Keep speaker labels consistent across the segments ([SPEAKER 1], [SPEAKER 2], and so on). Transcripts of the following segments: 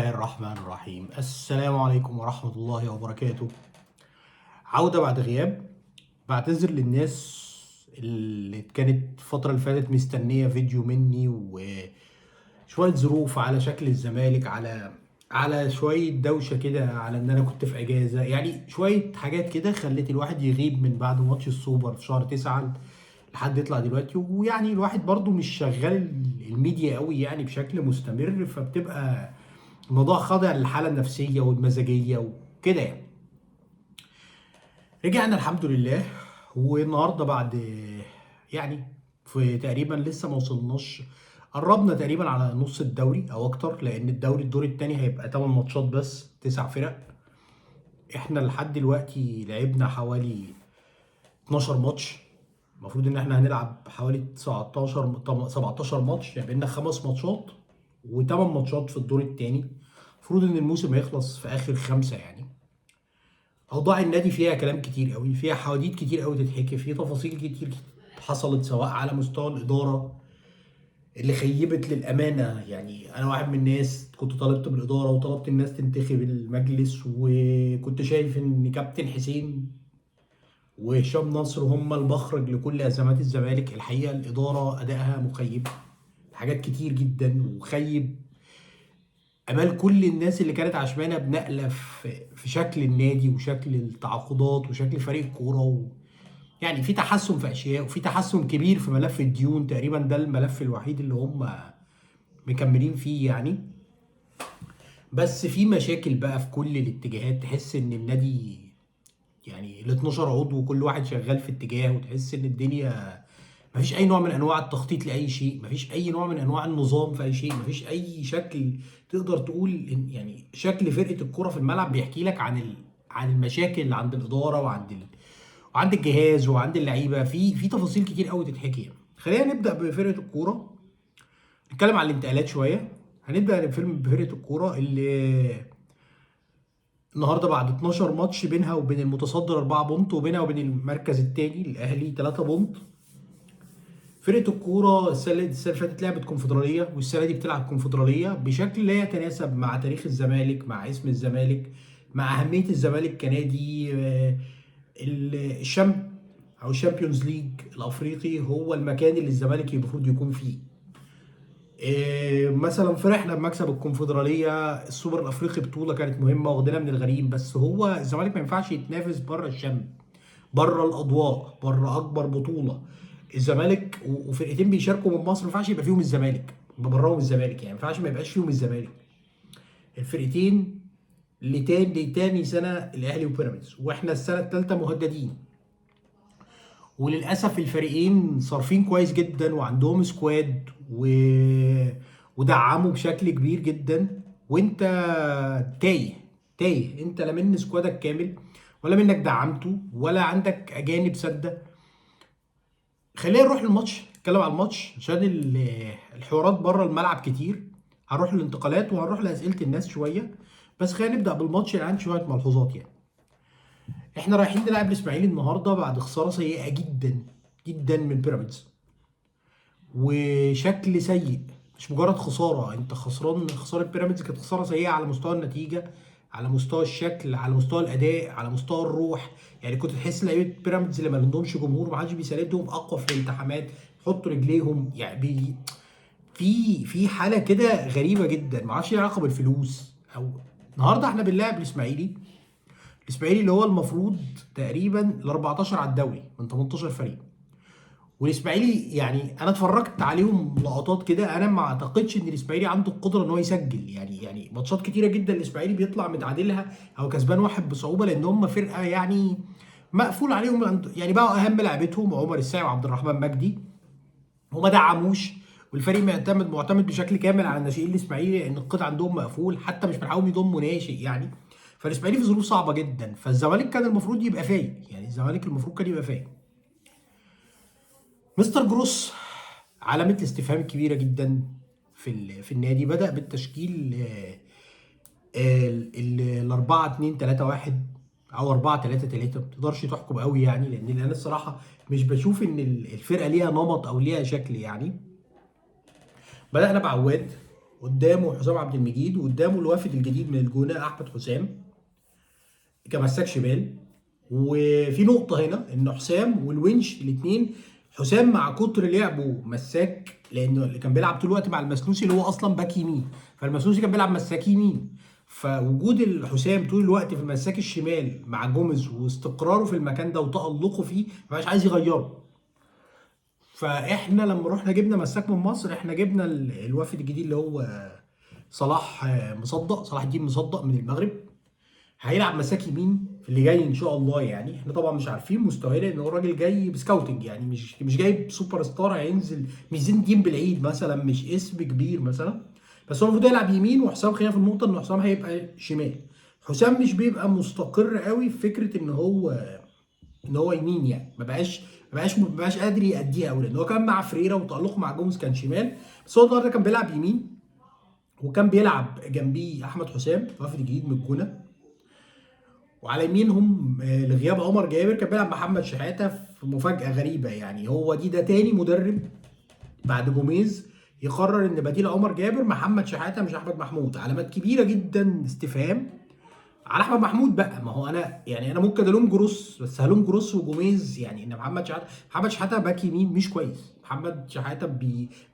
[SPEAKER 1] الرحمن الرحيم. السلام عليكم ورحمة الله وبركاته. عودة بعد غياب. بعتذر للناس اللي كانت الفترة اللي فاتت مستنية فيديو مني، وشوية ظروف على شكل الزمالك، على شوية دوشة كده، على ان انا كنت في اجازة، يعني شوية حاجات كده خلت الواحد يغيب من بعد ماتش السوبر في شهر 9 لحد يطلع دلوقتي. ويعني الواحد برضو مش شغال الميديا قوي يعني بشكل مستمر، فبتبقى الموضوع خاضع للحالة النفسية والمزاجية وكده يعني. رجعنا الحمد لله، والنهارده بعد يعني في تقريبا لسه ما وصلناش، قربنا تقريبا على نص الدوري او اكتر، لان الدوري الدور الثاني هيبقى 8 ماتشات بس، 9 فرق. احنا لحد دلوقتي لعبنا حوالي 12 ماتش، المفروض ان احنا هنلعب حوالي 19 17 ماتش، يعني بقينا 5 ماتشات و8 ماتشات في الدور الثاني. المفروض ان الموسم هيخلص في اخر 5 يعني. اوضاع النادي فيها كلام كتير قوي، فيها حواديت كتير قوي تتحكي، في تفاصيل كتير حصلت سواء على مستوى الادارة اللي خيبت للامانة. يعني انا واحد من الناس كنت طالبت بالادارة وطلبت الناس تنتخب المجلس، وكنت شايف ان كابتن حسين وهشام نصر هم المخرج لكل ازمات الزمالك. الحقيقة الادارة ادائها مخيب حاجات كتير جدا، وخيب امال كل الناس اللي كانت عشمانه بنقله في شكل النادي وشكل التعاقدات وشكل فريق الكورة يعني في تحسن في اشياء، وفي تحسن كبير في ملف الديون، تقريبا ده الملف الوحيد اللي هم مكملين فيه يعني. بس في مشاكل بقى في كل الاتجاهات، تحس ان النادي يعني ال 12 عضو كل واحد شغال في اتجاه، وتحس ان الدنيا مفيش اي نوع من انواع التخطيط لاي شيء، مفيش اي نوع من انواع النظام في اي شيء، مفيش اي شكل تقدر تقول إن يعني شكل فرقه الكورة في الملعب بيحكي لك عن المشاكل اللي عند الادارة وعند الجهاز وعند اللعيبة. في تفاصيل كتير قوي تتحكي يعني. خلينا نبدا بفرقة الكورة، نتكلم على الانتقالات شوية. هنبدا بفيلم بفرقة الكورة اللي النهارده بعد 12 ماتش بينها وبين المتصدر 4 point، وبينها وبين المركز الثاني الاهلي 3 point. فرقه الكورة السنة اللي فاتت لعبت كونفدراليه، والسنة دي بتلعب كونفدراليه بشكل لا يتناسب مع تاريخ الزمالك، مع اسم الزمالك، مع اهمية الزمالك كنادي. ال champ او ال Champions League الافريقي هو المكان اللي الزمالك المفروض يكون فيه. مثلا فرحنا بمكسب الكونفدراليه، السوبر الافريقي بطوله كانت مهمة واخدينها من الغريم، بس هو الزمالك ما ينفعش يتنافس بره ال champ، بره الاضواء، بره اكبر بطوله. الزمالك وفرقتين بيشاركوا من مصر ما ينفعش يبقى فيهم الزمالك، براهم الزمالك، يعني ما ينفعش ما يبقاش فيهم الزمالك. الفرقتين لتاني سنة الاهلي وبيراميدز، واحنا السنة الثالثة مهددين. وللاسف الفريقين صارفين كويس جدا وعندهم squad ودعموا بشكل كبير جدا، وانت تايه تايه، انت لا من squad ك كامل ولا منك دعمته ولا عندك اجانب سده. خلينا نروح للماتش، نتكلم على الماتش عشان الحوارات بره الملعب كتير. هنروح للانتقالات وهنروح لاسئلة الناس شوية، بس خلينا نبدا بالماتش اللي عندي شوية ملحوظات. يعني احنا رايحين نلعب الاسماعيلي النهارده بعد خسارة سيئه جدا جدا من بيراميدز، وشكل سيء، مش مجرد خسارة، انت خسران. خسارة بيراميدز كانت خسارة سيئه على مستوى النتيجة، على مستوى الشكل، على مستوى الاداء، على مستوى الروح. يعني كنت تحس لعيبة بيراميدز اللي ما عندهمش جمهور، ما حدش بيساندهم، اقوى في الالتحامات، يحطوا رجليهم، يعني في حاله كده غريبة جدا، ما اعرفش ليها علاقة بالفلوس او. النهارده احنا بنلاعب الاسماعيلي، الاسماعيلي اللي هو المفروض تقريبا ال 14 على الدوري من 18 فريق. والاسماعيلي يعني انا اتفرجت عليهم لقطات كده، انا ما اعتقدش ان الاسماعيلي عنده القدرة ان هو يسجل. يعني ماتشات كتيرة جدا الاسماعيلي بيطلع متعادلها او كسبان واحد بصعوبة، لان هم فرقه يعني مقفول عليهم، يعني بقوا اهم لعبتهم عمر الساعي وعبد الرحمن مجدي، وما دعموش، والفريق معتمد بشكل كامل على الناشئين الاسماعيلي، لان القطع عندهم مقفول، حتى مش بيحاولوا يضموا ناشئ يعني. فالاسماعيلي في ظروف صعبة جدا، فالزمالك كان المفروض يبقى فايق، يعني الزمالك المفروض كان يبقى فايق. مستر جروس علامة الاستفهام كبيرة جدا في النادي. بدأ بالتشكيل ال 4 2 3 1 او 4 3 3، ما تقدرش تحكم قوي يعني، لان انا الصراحة مش بشوف ان الفرقة ليها نمط او ليها شكل يعني. بدأنا بعواد، قدامه حسام عبد المجيد، وقدامه الوافد الجديد من الجونه احمد حسام كمساك شمال. وفي نقطة هنا ان حسام والونش الاثنين، حسام مع كتر لعبه مساك لانه اللي كان بيلعب طول الوقت مع المسلوسي اللي هو اصلا باك يمين، فالمسلوسي كان بيلعب مساك يمين، فوجود الحسام طول الوقت في المساك الشمال مع جوميز واستقراره في المكان ده وتألقه فيه ما بقاش عايز يغيره. فاحنا لما رحنا جبنا مساك من مصر، احنا جبنا الوافد الجديد اللي هو صلاح مصدق، صلاح الدين مصدق من المغرب، هيلعب مساك يمين في اللي جاي ان شاء الله. يعني احنا طبعا مش عارفين مستواه لان هو الراجل جاي ب scouting، يعني مش جايب سوبر ستار هينزل، مش زين الدين بالعيد مثلا، مش اسم كبير مثلا، بس هو المفروض يلعب يمين. وحسام خلينا في النقطة ان حسام هيبقى شمال. حسام مش بيبقى مستقر قوي في فكرة ان هو يمين، يعني ما بقاش قادر يأديها قوي، لان هو كان مع فريرة وتألقه مع جوميز كان شمال، بس هو النهارده كان بيلعب يمين، وكان بيلعب جنبيه احمد حسام وافد الجديد من الجونه، وعلى يمينهم لغياب عمر جابر كان بيلعب محمد شحاته في مفاجاة غريبة. يعني هو ده تاني مدرب بعد جوميز يقرر ان بديل عمر جابر محمد شحاته مش احمد محمود. علامات كبيرة جدا استفهام على احمد محمود بقى. ما هو انا يعني انا ممكن الوم جروس، بس هلوم جروس وجوميز، يعني ان محمد شحاته باك يمين مش كويس. محمد شحاته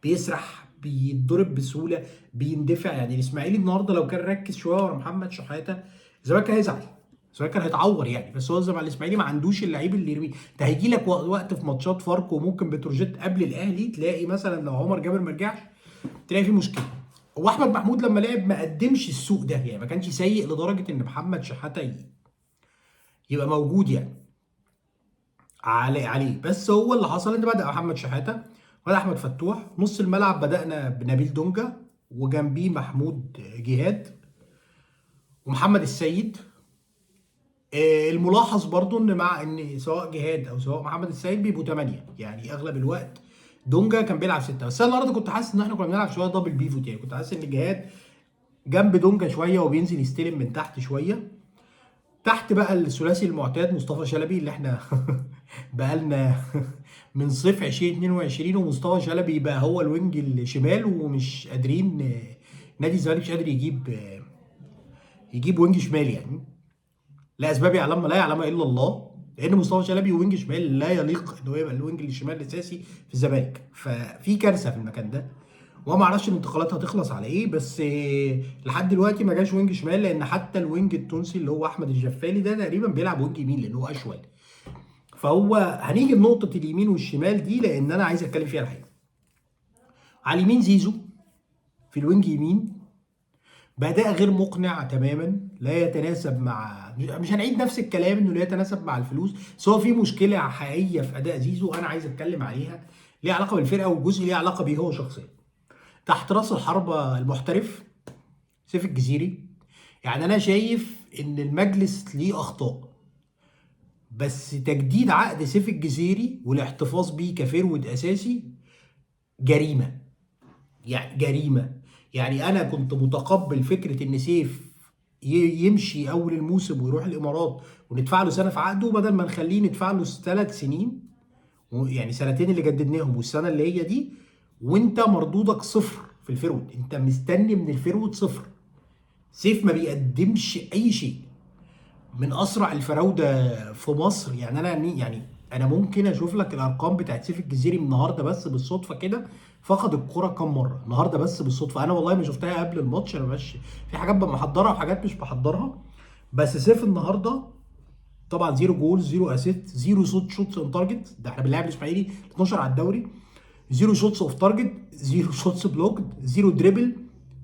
[SPEAKER 1] بيسرح، بيتضرب بسهولة، بيندفع. يعني الاسماعيلي النهارده لو كان ركز شوية ورا محمد شحاته الزمالك كان هيزعل، الزمالك كان هيتعور يعني. بس هو زي الاسماعيلي ما عندوش اللعيب اللي يرميه. ده هيجي لك وقت في ماتشات فاركو وممكن بتروجيت قبل الاهلي تلاقي مثلا لو عمر جابر ما رجعش تلاقي في مشكلة. واحمد محمود لما لعب ما قدمش السوق ده، يعني ما كانش سيء لدرجة ان محمد شحاته يبقى موجود يعني عليه. بس هو اللي حصل ان بدا محمد شحاته ولا احمد فتوح نص الملعب، بدانا بنبيل دونجا وجنبيه محمود جهاد ومحمد السيد. الملاحظ برضو ان مع ان سواء جهاد او سواء محمد السيد بيبقوا 8، يعني اغلب الوقت دونجا كان بيلعب 6. بس انا النهارده كنت حاسس ان احنا كنا بنلعب شوية double pivot، يعني كنت حاسس ان جهاد جنب دونجا شوية وبينزل يستلم من تحت شوية. تحت بقى الثلاثي المعتاد مصطفى شلبي اللي احنا بقالنا من صيف 2022 ومصطفى شلبي بقى هو ال wing الشمال، ومش قادرين، نادي الزمالك مش قادر يجيب wing شمال، يعني لاسباب يعلمها لا يعلمها الا الله، لان مصطفى شلبي wing شمال لا يليق ان هو يبقى ال wing الشمال الاساسي في الزمالك. ففي كارثة في المكان ده، وما اعرفش الانتقالات هتخلص على ايه، بس لحد دلوقتي ما جاش wing شمال، لان حتى ال wing التونسي اللي هو احمد الجفالي ده تقريبا بيلعب wing يمين لان هو اشول. فهو هنيجي لنقطة اليمين والشمال دي لان انا عايز اتكلم فيها الحقيقة. على اليمين زيزو في ال wing يمين بأداء غير مقنع تماما، لا يتناسب مع، مش هنعيد نفس الكلام انه لا يتناسب مع الفلوس، بس هو في مشكلة حقيقية في اداء زيزو انا عايز اتكلم عليها، ليها علاقة بالفرقة وجزء ليه علاقة بيه هو شخصيا. تحت راس الحربة المحترف سيف الجزيري، يعني انا شايف ان المجلس ليه اخطاء، بس تجديد عقد سيف الجزيري والاحتفاظ بيه ك forward اساسي جريمة، يعني جريمة. يعني انا كنت متقبل فكرة ان سيف يمشي اول الموسم ويروح الامارات وندفع له سنة في عقده، بدل ما نخليه ندفع له 3 سنين، يعني سنتين اللي جددناهم والسنة اللي هي دي، وانت مردودك صفر في ال forward، انت مستني من ال forward صفر. سيف ما بيقدمش اي شيء، من اسرع الفراوده في مصر. يعني انا ممكن اشوف لك الارقام بتاعت سيف الجزيري النهارده بس بالصدفة كده، فقد الكرة كام مرة النهارده بس بالصدفة، انا والله ما شفتها قبل الماتش، انا مش في حاجات بحضرها وحاجات مش بحضرها، بس سيف النهارده طبعا 0 جول 0 assist 0 shots on target، ده احنا بنلعب الاسماعيلي 12 على الدوري، 0 shots off target، 0 shots blocked، 0 dribble،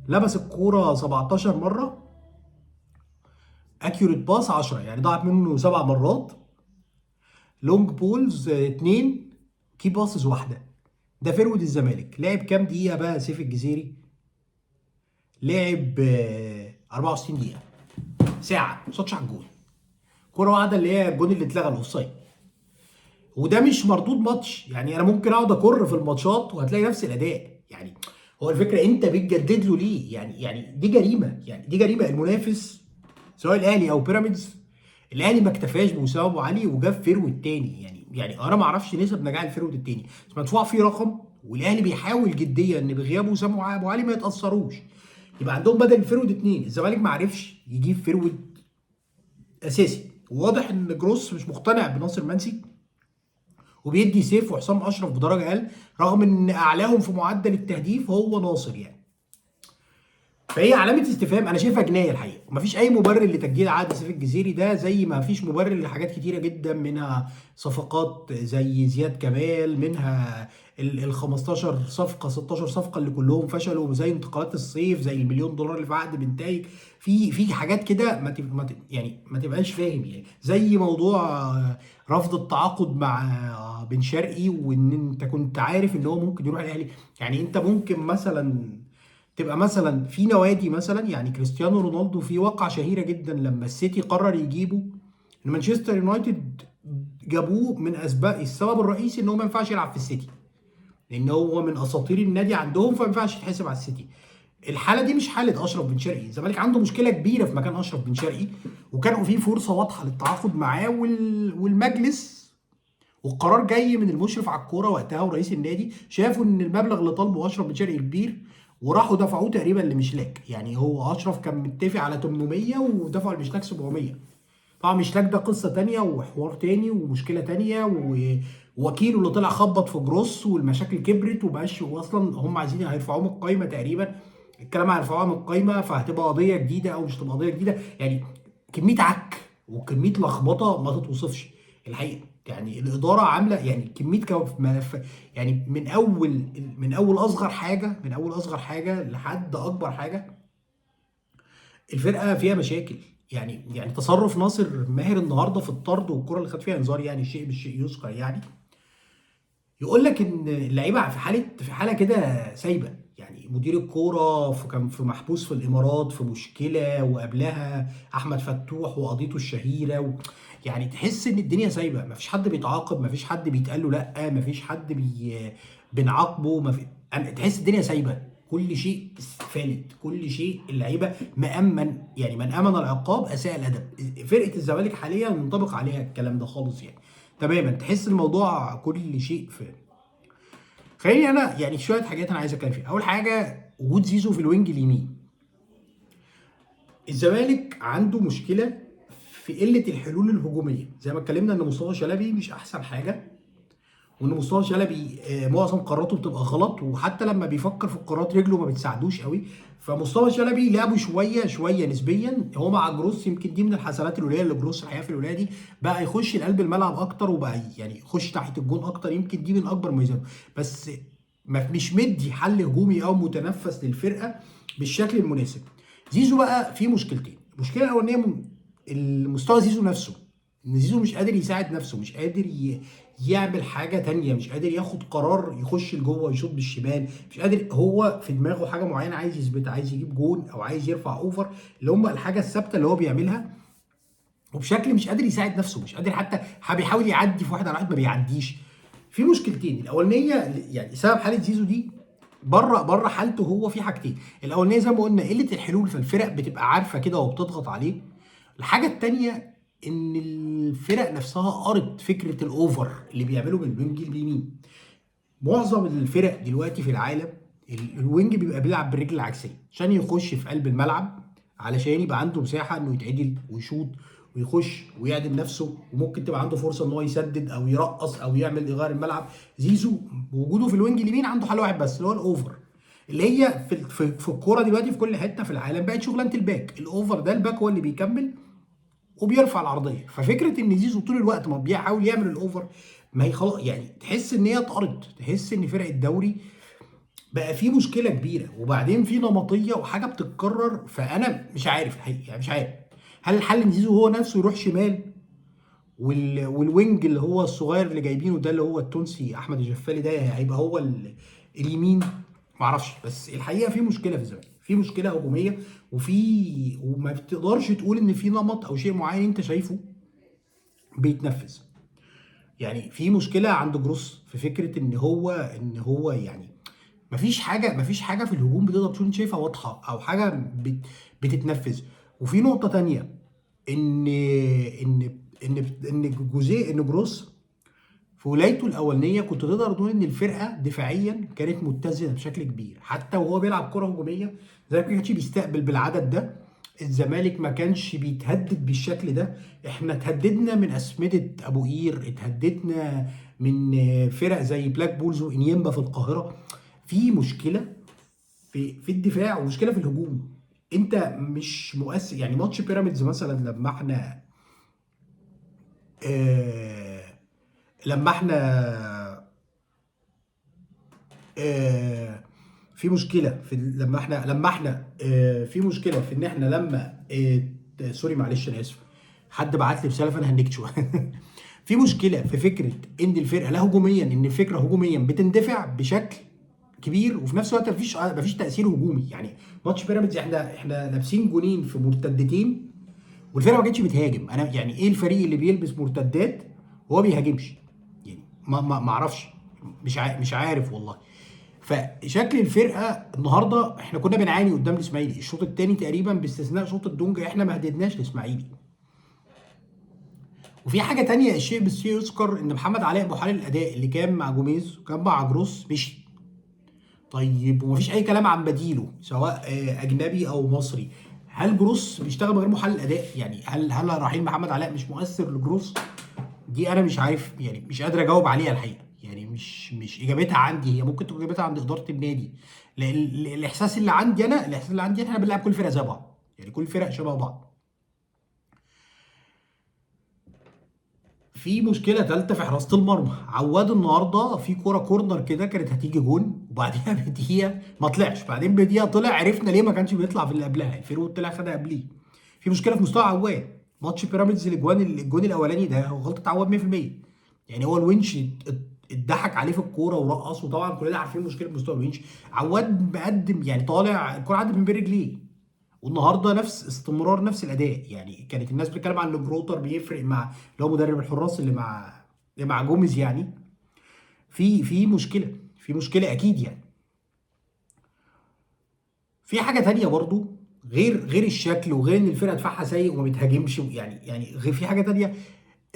[SPEAKER 1] لمس الكورة 17 مرة، accurate pass 10، يعني ضاعت منه 7 مرات، long balls 2، key passes واحدة. ده forward الزمالك. لعب كام دقيقة بقى سيف الجزيري؟ لعب 64 دقيقة، ساعة، ما شاطش على الجول، كورة واحدة اللي هي الجون اللي اتلغى ال offside. وده مش مردود ماتش، يعني انا ممكن اقعد اكر في الماتشات وهتلاقي نفس الاداء. يعني هو الفكرة انت بتجدد له ليه؟ يعني دي جريمة، يعني دي جريمة. المنافس سواء الاهلي او بيراميدز، الاهلي ما اكتفاش بوسام ابو علي وجاب forward تاني، يعني انا ما اعرفش نسب نجاح ال forward التاني، بس مدفوع فيه رقم، والاهلي بيحاول جديا ان بغياب وسام ابو علي ما يتاثروش. يبقى عندهم بدل ال forward 2. الزمالك ما عرفش يجيب forward اساسي، وواضح ان جروس مش مقتنع بناصر منسي وبيدي سيف وحسام اشرف بدرجة اقل، رغم ان اعلاهم في معدل التهديف هو ناصر يعني. فهي علامة استفهام انا شايفها جناية الحقيقة، ومفيش اي مبرر لتجديد عقد سيف الجزيري ده، زي ما فيش مبرر لحاجات كتيرة جدا، منها صفقات زي زياد كمال، منها ال 15 صفقة 16 صفقة اللي كلهم فشلوا، زي انتقالات الصيف، زي المليون دولار اللي في عقد بنتايج. في حاجات كده ما يعني ما تبقاش فاهم يعني، زي موضوع رفض التعاقد مع بن شرقي، وان انت كنت عارف ان هو ممكن يروح الاهلي. يعني انت ممكن مثلا تبقى مثلا في نوادي مثلا، يعني كريستيانو رونالدو في واقعة شهيرة جدا لما السيتي قرر يجيبه، ان مانشستر يونايتد جابوه من اسباب، السبب الرئيسي ان هو ما ينفعش يلعب في السيتي، لان هو من اساطير النادي عندهم، فما ينفعش يتحسب على السيتي. الحالة دي مش حاله اشرف بن شرقي، الزمالك عنده مشكلة كبيرة في مكان اشرف بن شرقي، وكان في فرصة واضحة للتعاقد معاه، والمجلس والقرار جاي من المشرف على الكورة وقتها ورئيس النادي، شافوا ان المبلغ اللي طالبه اشرف بن شرقي كبير، وراحوا دفعوه تقريبا لمشلاك. يعني هو اشرف كان متفق على 800 ودفعوا لمشلاك 700. طبعا مشلاك ده قصة تانية وحوار تاني ومشكلة تانية، ووكيله اللي طلع خبط في جروس، والمشاكل كبرت وبقاش، واصلا هم عايزين هيرفعوه من القايمة تقريبا، الكلام هيرفعوها من القايمة، فهتبقى قضية جديدة او مش هتبقى قضية جديدة. يعني كمية عك وكمية لخبطة ما تتوصفش الحقيقة. يعني الادارة عامله يعني كمية ملف، يعني من اول اصغر حاجة، من اول اصغر حاجة لحد اكبر حاجة الفرقة فيها مشاكل. يعني تصرف ناصر ماهر النهارده في الطرد والكره اللي خد فيها انذار، يعني شيء بالشيء يذكر. يعني يقول لك ان اللعيبة في حاله كده سايبه، يعني مدير الكورة كان في محبوس في الامارات في مشكلة، وقبلها احمد فتوح وقضيته الشهيرة يعني تحس ان الدنيا سايبه، مفيش حد بيتعاقب، مفيش حد بيتقال له لا، مفيش حد بنعاقبه، تحس الدنيا سايبه، كل شيء فالت، كل شيء اللعيبة مأمن، يعني من امن العقاب اساء الادب. فرقه الزمالك حاليا منطبق عليها الكلام ده خالص يعني تماما، تحس الموضوع كل شيء في. خليني انا يعني شوية حاجات انا عايز اتكلم فيها. اول حاجة وجود زيزو في ال wing اليمين. الزمالك عنده مشكلة في قلة الحلول الهجومية، زي ما اتكلمنا ان مصطفى شلبي مش احسن حاجة، وان مصطفى شلبي معظم قراراته بتبقى غلط، وحتى لما بيفكر في القرارات رجله ما بتساعدوش قوي. فمصطفى شلبي لعبه شوية شوية نسبيا هو مع جروس، يمكن دي من الحسنات القليلة اللي جروس الحقيقة في الولاية دي، بقى يخش لقلب الملعب اكتر، وبقى يعني يخش تحت الجون اكتر، يمكن دي من اكبر مميزاته، بس مش مدي حل هجومي او متنفس للفرقة بالشكل المناسب. زيزو بقى فيه مشكلتين. المشكلة الاولانية المستوى زيزو نفسه، ان زيزو مش قادر يساعد نفسه، مش قادر يعمل حاجة تانية، مش قادر ياخد قرار يخش لجوه يشوط بالشمال، مش قادر، هو في دماغه حاجة معينة عايز يثبتها، عايز يجيب جون او عايز يرفع over، اللي هم الحاجة الثابتة اللي هو بيعملها، وبشكل مش قادر يساعد نفسه، مش قادر حتى بيحاول يعدي في واحد على واحد ما بيعديش. في مشكلتين، الاولانية يعني سبب حاله زيزو دي بره حالته هو في حاجتين. الاولانية زي ما قلنا قلة الحلول، فالفرق بتبقى عارفه كده وبتضغط عليه. الحاجة الثانية ان الفرق نفسها قرت فكرة ال over اللي بيعمله بال wing اليمين. معظم الفرق دلوقتي في العالم ال wing بيبقى بيلعب بالرجل العكسيه عشان يخش في قلب الملعب، علشان يبقى عنده مساحة انه يتعدل ويشوط ويخش ويعدل نفسه، وممكن تبقى عنده فرصة ان هو يسدد او يرقص او يعمل يغير الملعب. زيزو بوجوده في ال wing اليمين عنده حل واحد بس اللي هو ال over، اللي هي في الكورة دلوقتي في كل حتة في العالم بقت شغلانة ال back. ال over ده ال back هو اللي بيكمل وبيرفع العرضية. ففكره ان زيزو طول الوقت ما بيحاول يعمل ال over، ما هي خلاص يعني تحس ان هي اتقرت، تحس ان فرق الدوري بقى في مشكلة كبيرة، وبعدين في نمطية وحاجه بتتكرر. فانا مش عارف الحقيقة، يعني مش عارف هل الحل ان زيزو هو نفسه يروح شمال، وال wing اللي هو الصغير اللي جايبينه ده اللي هو التونسي احمد الجفالي ده هيبقى هو اليمين، معرفش. بس الحقيقة في مشكلة في الزمالك، في مشكلة هجومية، وما بتقدرش تقول ان في نمط او شيء معين انت شايفه بيتنفذ. يعني في مشكلة عند جروس في فكرة ان هو يعني مفيش حاجة في الهجوم بتقدر تكون شايفها واضحة او حاجة بتتنفذ. وفي نقطة تانية ان ان ان ان جوزيه، ان جروس في ولايته الاولانية كنت تقدر تقول ان الفرقة دفاعيا كانت متزنة بشكل كبير، حتى وهو بيلعب كره هجومية الزمالك ما كانش بيستقبل بالعدد ده، الزمالك ما كانش بيتهدد بالشكل ده. احنا اتهددنا من اسمده ابو قير، اتهددنا من فرق زي بلاك بولز وانيمبا في القاهرة. في مشكلة في الدفاع ومشكلة في الهجوم، انت مش مؤثر. يعني ماتش بيراميدز مثلا لما احنا في مشكلة في لما احنا في مشكلة في ان احنا لما sorry معلش انا اسف، حد بعت لي رسالة فانا هنكت شوية. في مشكلة في فكرة ان الفرقة لا هجوميا، ان الفكرة هجوميا بتندفع بشكل كبير وفي نفس الوقت مفيش تاثير هجومي. يعني ماتش بيراميدز احنا لابسين جونين في مرتدتين والفرقة ما كانتش بتهاجم. انا يعني ايه الفريق اللي بيلبس مرتدات وهو بيهاجمش؟ يعني ما اعرفش، مش عارف والله. فشكل الفرقة النهارده احنا كنا بنعاني قدام الاسماعيلي الشوط الثاني تقريبا باستثناء شوط الدونجا، احنا ما هددناش الاسماعيلي. وفي حاجة تانية الشيء بالشيء يذكر، ان محمد علاء محلل الاداء اللي كان مع جوميز وكان مع جروس مشي. طيب ومفيش اي كلام عن بديله سواء اجنبي او مصري. هل جروس بيشتغل من غير محلل اداء؟ يعني هل رحيل محمد علاء مش مؤثر لجروس؟ دي انا مش عارف، يعني مش قادر اجاوب عليها الحقيقة، يعني مش اجابتها عندي، هي ممكن تكون اجابتها عند ادارة النادي. لان الاحساس اللي عندي انا، الاحساس اللي عندي احنا بنلعب كل فرقه زي بعض، يعني كل فرق شبه بعض. في مشكلة ثالثة في حراسة المرمى، عواد النهارده في كورة corner كده كانت هتيجي جون، وبعديها بدقيقة ما طلعش، بعدين بدقيقة طلع، عرفنا ليه ما كانش بيطلع في اللي قبلها، ال forward طلع خدها قبليه. في مشكلة في مستوى عواد، ماتش بيراميدز الجون الاولاني ده هو غلطه عواد 100%. يعني هو الونش اتضحك عليه في الكورة ورقص، وطبعا كلنا عارفين مشكلة مستوى الونش. عواد مقدم يعني طالع الكورة عدت من بين رجليه، والنهارده نفس استمرار نفس الاداء. يعني كانت الناس بتتكلم عن ان جروتر بيفرق مع اللي هو مدرب الحراس اللي مع جوميز، يعني في مشكلة، في مشكلة اكيد. يعني في حاجة تانية برضو غير الشكل وغير ان الفرقة دفاعها سيء وما بتهاجمش، يعني غير في حاجة تانية.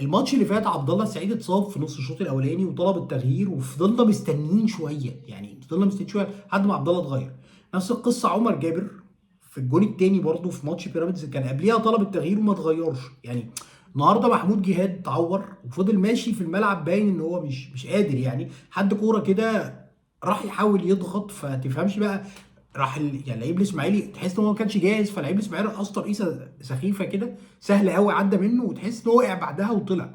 [SPEAKER 1] الماتش اللي فات عبد الله السعيد اتصاب في نص الشوط الاولاني وطلب التغيير، وفضلنا مستنيين شوية، يعني فضلنا مستنيين شوية لحد ما عبد الله اتغير. نفس القصة عمر جابر في الجون الثاني برضه في ماتش بيراميدز كان قبليها طلب التغيير وما اتغيرش. يعني النهارده محمود جهاد اتعور وفضل ماشي في الملعب باين ان هو مش قادر، يعني حد كورة كده راح يحاول يضغط فتفهمش بقى، راح يعني لعيب الاسماعيلي تحس ان هو ما كانش جاهز، فلعيب الاسماعيلي رقص ترقيصه سخيفة كده سهلة قوي عدى منه، وتحس ان هو وقع بعدها وطلع.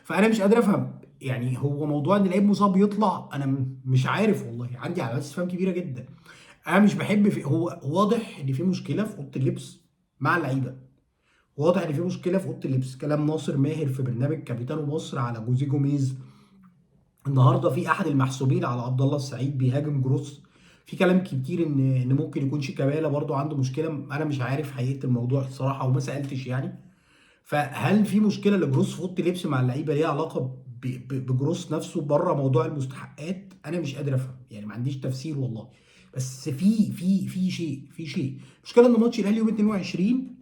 [SPEAKER 1] فانا مش قادر افهم، يعني هو موضوع ان لعيب مصاب يطلع انا مش عارف والله، عندي علامات استفهام كبيرة جدا. انا مش بحب هو واضح ان في مشكلة في اوضة اللبس مع اللعيبة، واضح ان في مشكلة في اوضة اللبس. كلام ناصر ماهر في برنامج كابيتانو مصر على جوزيه جوميز النهارده، في احد المحسوبين على عبد الله السعيد بيهاجم جروس، في كلام كتير ان ممكن يكون شيكابالا برضو عنده مشكلة، انا مش عارف حقيقة الموضوع الصراحة وما سالتش يعني. فهل في مشكلة لجروس في اوضة اللبس مع اللعيبة ليها علاقة بجروس نفسه بره موضوع المستحقات؟ انا مش قادر افهم، يعني ما عنديش تفسير والله. بس في في في شيء، في شيء. المشكلة ان ماتش الاهلي يوم 22،